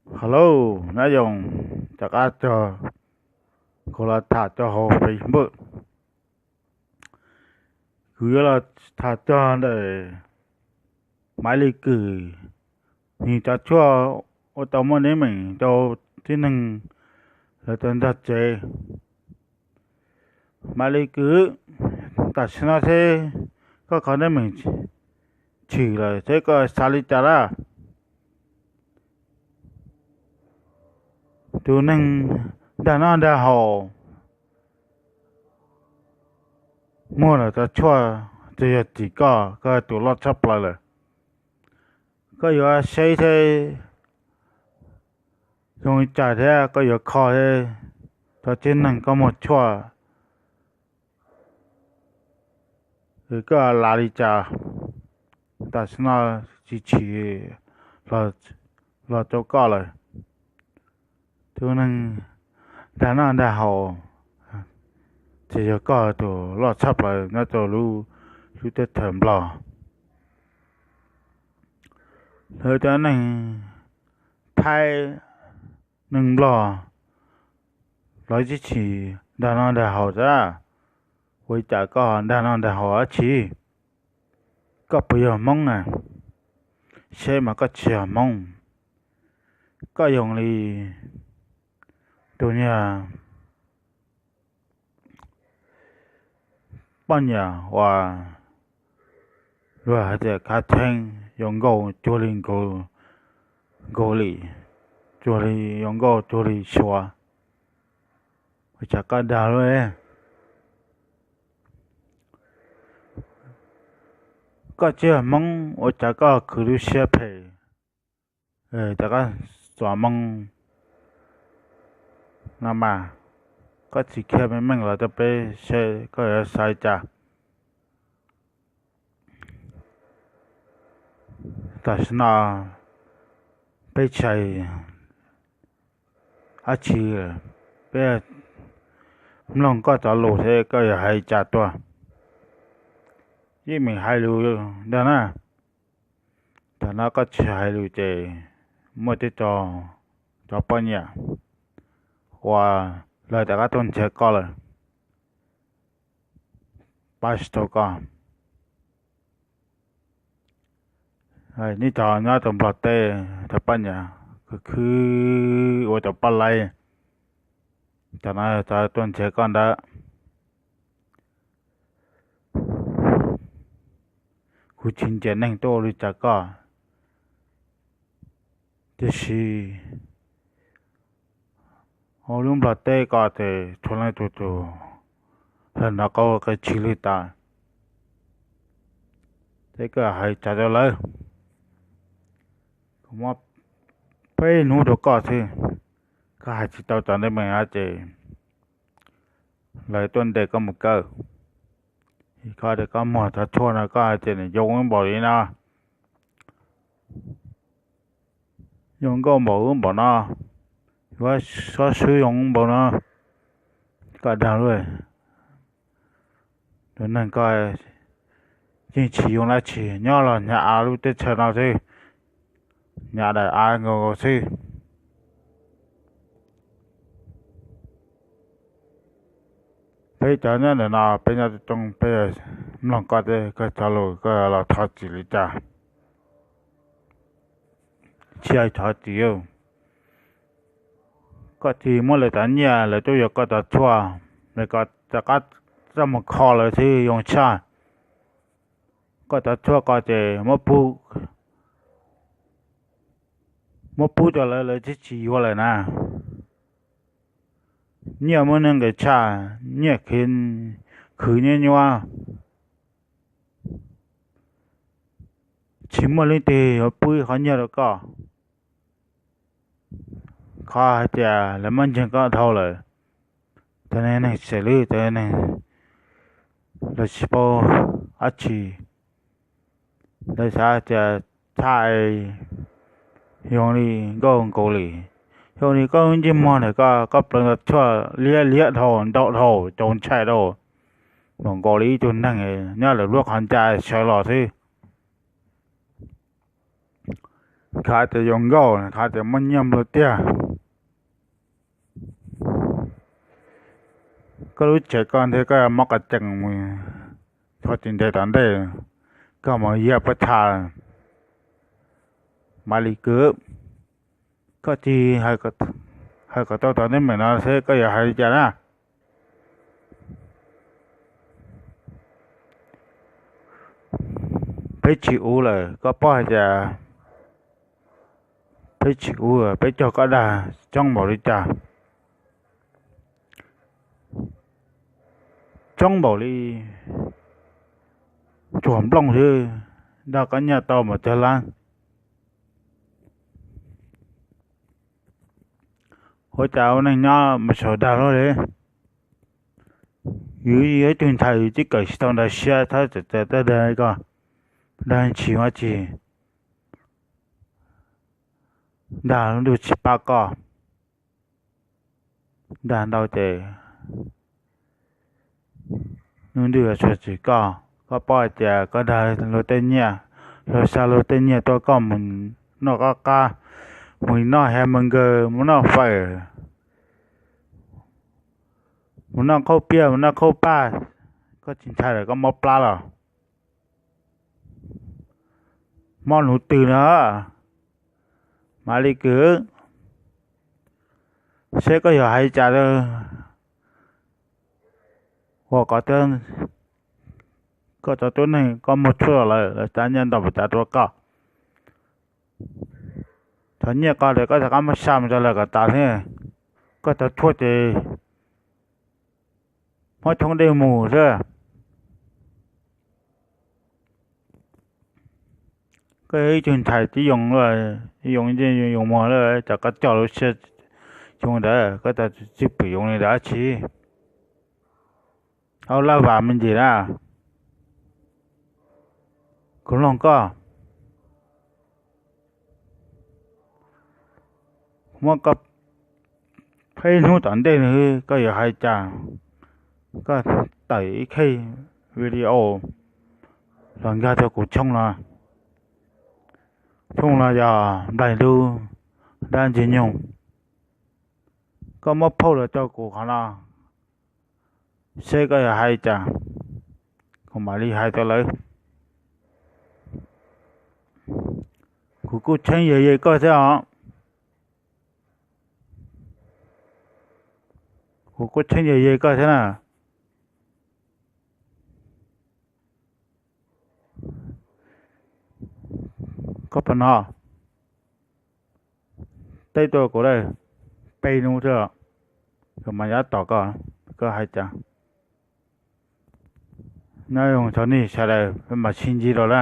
Hello, nyob zoo, rov qab txog kuv los tham txog hauv Facebook. Kuv yuav los tham txog ntawm Maiv Lis Kwm nws cov tshuaj ua tau muaj teeb meem rau tib neeg lawv tau ntog tsev. Maiv Lis Kwm, tam sim no seb koj kho teeb meem tshwm lawm seb koj xav li cas lawm? Tus neeg dag noj dag haus muag lawv cov tshuaj, tsuas yog tim koj, koj tus loj tshaj plaws lawm. Koj yuav saib seb zoo li cas thiab koj yuav kho seb cov tib neeg koj muag tshuaj koj lav li cas. Tam sim no tsis tshwm los rau koj lawm. Tus neeg dag noj dag haus, ces yog koj tus loj tshaj plaws nyob rau lub teb chaws Nplog. Lawv cov neeg Thaib, neeg Nplog, lawv tib tsis dag noj dag haus thiab. Ua li cas koj dag noj dag haus dab tsi? Koj puas yog Hmoob na? Saib mas koj tsis yog Hmoob. Koj zoo li tus niag poj niam uas luag hais tias khav theeb, yuav nkauj cuag li Nkaus Lim, cuag li, yuav nkauj cuag li Suav. Ua cas koj dag luaj? Koj tsis yog Hmoob ua cas koj khwv lub siab phem, rov qab txuas moo no mas. Koj tsis qhia meej meej los rau peb seb koj yuav xav li cas. Tam sim no peb tsis hais dab tsi, peb mloog koj cov lus seb koj yuav hais li cas tuaj. Yeej meem hais lus ntag na. Thaum no koj tsis hais lus ces muaj tej cov, cov poj niam uas lawv rov qab tuaj nrhiav koj lawm, pab tsis tau koj. Nej cov nyob rau Nplog teb, cov poj niam khwv khwv ua cov poj laib, cov no cov tuaj nrhiav koj ntawd. Kuv tsis ncaim neeg tuaj ua li cas koj, tiam sis hauv lub Nplog teb ko ces txhua leej txhua tus los hnov qab ua qab tshis li tas. Ces koj hais tsa rau lawv, kuv muab peb hnub rau koj xwb. Koj hais tsis tau cov teeb meem no ces lawv tuaj ntes koj mus kaw. Koj tias koj muag cov tshuaj no koj hais tias nws zoo npaum li no, zoo nkauj npaum npaum no, yuav xov swb zoo npaum no, koj dag luaj. Tus neeg ko yeej tsis zoo dab tsi, nyob los hnyav av lub teb chaws no xwb, hnyav daim av nkaus nkaus xwb. Peb cov nyob ntawm no peb nyob toj roob peb mloog koj tej koj cov lus koj los thov txim li cas? Tsis hais thov txim, koj tsis muab lawv cov nyiaj lawv tuaj yuav koj cov tshuaj, lawv rov qab coj mus kho lawv xwb zoo tshaj. Koj cov tshuaj ko ces muab pub rau lawv, lawv twb tsis yuav lawm na. Nyiaj muaj nuj nqis tshaj, nyiaj khiav khwv nyuab nyuab, tsis muaj leej twg yuav pub qhov nyiaj rau koj. Qhov hais tias lawv muab ntseeg koj dhau lawm, cov neeg xeem lwj, cov neeg lawv tsis paub dab tsi, lawv xav tias tshaj zoo li nkauj nkaus li, zoo li koj ntsej muag ntawm koj, koj pleev cov tshuaj liab liab dhau ntau dhau, cov ntshai dhau, npaum nkaus li ib tug neeg nyob lawm lub qhov ncai sawv los xwb. Khav tias yuav nkauj, khav tias muaj nyiaj nplua tiag. Koj lub tsev koj ntag koj yuav mob qas cees mus txog tsis ntev tom ntej, koj mus yag puab tha. Mav li kwv, koj tig hais kom tau tom ntej meem no seb koj yuav hais li cas na. Peb tsis ua lawm, koj paub hais tias peb tsis ua, peb cog koj dag coob npaum li cas? Coob npaum li tsuag nplooj xwb, dag koj nyiaj tau mas cog lab. Ua cas ua neej nyob mas sau dag luaj li. Yus yog ib tug ntxhais yus twb kawm tsis tau ntawd siab, txhob txawm txawm dag koj, dag tsis ua tsi, dag lub ntuj tsis pab koj. Dag ntau ces lub ntuj yuav tsuag txim koj. Koj paub hais tias koj dag luag tej nyiaj, luag xa luag tej nyiaj tuaj koj mus noj qab qab, mus noj hamburger, mus noj fawm, mus noj qhaub piaj, mus noj qhaub paj, koj tsis ntshai lawm koj mob plab los? Mob nuv twg no? Mav li kwv, seb koj yog hais cas, ua kom koj cov tuab neeg koj muag tshuaj lawm lawv tsa nyiaj ntau pes tsav rau koj. Thov nyiaj ko ces koj rov qab muab xa mus rau lawv kom tas thiab. Koj cov tshuaj ces muab thoob dej mus xwb. Koj yog ib tug ntxhais tib yoos, yoos yoos muag lawm, cas koj coj lub siab xyoo ntawd koj tsis pum yoos li ntawd dab tsi? Au laj vam me ntsis na, kuv loog koj, muab koj peb hnub tom ntej no koj yuav hais cas? Koj tawm ib khej video los nkag rau kuv tshooj no. Tshooj no yog Nplaig Ntug Dab Ntxwg Nyoog. Koj muab phauj los rau kuv qhov no, seb koj yuav hais cas, kuv mam li hais rau lawv. Kuv kuj txheeb yog ze koj thiab os. Kuv kuj txheeb yog ze koj thiab na. Koj puas hnov? Teb tuaj kuv lawm, peb hnub xwb, kuv mas yav tom koj, koj hais cas? Nyob zoo txog nej sawv daws, peb mam sib ntsib dua na.